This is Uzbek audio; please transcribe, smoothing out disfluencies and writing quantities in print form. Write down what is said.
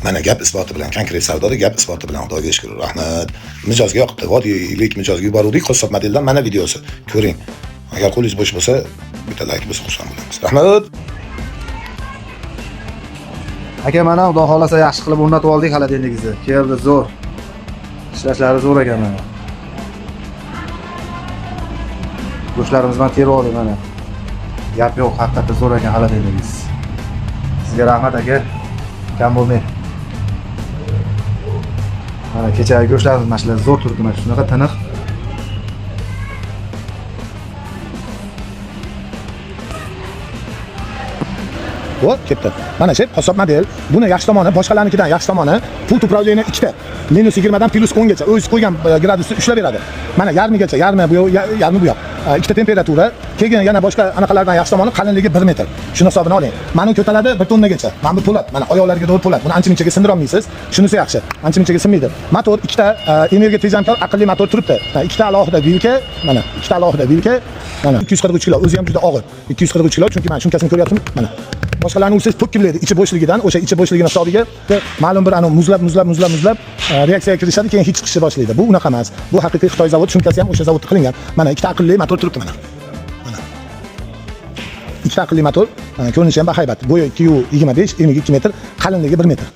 Mana gap isboti bilan, konkret savdoda gap isboti bilan, Xudoga shukr, rahmat. Mijozga yoqdi. Vodiylik mijozga yuboruvdik qassob modeldan, mana videosi. Ko'ring. Agar qo'lingiz bo'sh bo'lsa, bitta like bo'lsa xursand bo'lamiz. Rahmat. Aka, mana xudo xohlasa yaxshi qilib o'rnatib oldik холодильник ingizni. Keldi, zo'r. Ishlashlari zo'r ekan mana. Go'shtlarimizni mana terib oldik mana. Gap yo'q, haqiqatda zo'r ekan холодильник ingiz. Sizga rahmat aka. Kam bo'lmang. Mana kechagi go'shtlarimiz mana shular zo'r turibdi, mana shunaqa tiniq. Вот, ketdi. Mana shu qassob model. Buni yaxshi tomoni, boshqalarnikidan yaxshi tomoni, pult управления ikkita. Minus 20 dan plus 10 gacha o'zi qo'ygan gradusni ushlab beradi. Mana yarmigacha, yarmi bu yoq, yarmi bu yoq. Ikkita temperatura. Keyin yana boshqa anaqalardan yaxshi tomoni qalinligi 1 metr. Shuni hisobini oling. Mana u ko'taradi 1 tonnagacha. Mana bu po'lat. Mana oyoqlariga to'g'ri po'lat. Buni ancha munchaga sindira olmaysiz. Shunisi yaxshi. Ancha munchaga sinmaydi. Motor ikkita, energiya tejamkor aqlli motor turibdi. Ikkita alohida vilka, mana ikkita alohida vilka. Mana 243 kilo, o'zi ham juda og'ir. 243 kilo, chunki mana shumkasini ko'ryapsizmi? Mana. Boshqalarni ursangiz to'kkilaydi ichi bo'shligidan, o'sha ichi bo'shligini hisobiga ma'lum bir anavi muzlab, muzlab, muzlab, muzlab reaksiyaga kirishadi, keyin hid chiqishni boshlaydi. Bu unaqa emas. Bu haqiqiy Xitoy zavodi, shumkasi ham o'sha zavodda qilingan. Mana ikkita aqlli motor turibdi mana. Mana. Ikkita aqlli motor, ko'rinishi ham bahaybat. Bo'yi 225, eniga 2 metr, qalinligi 1 metr.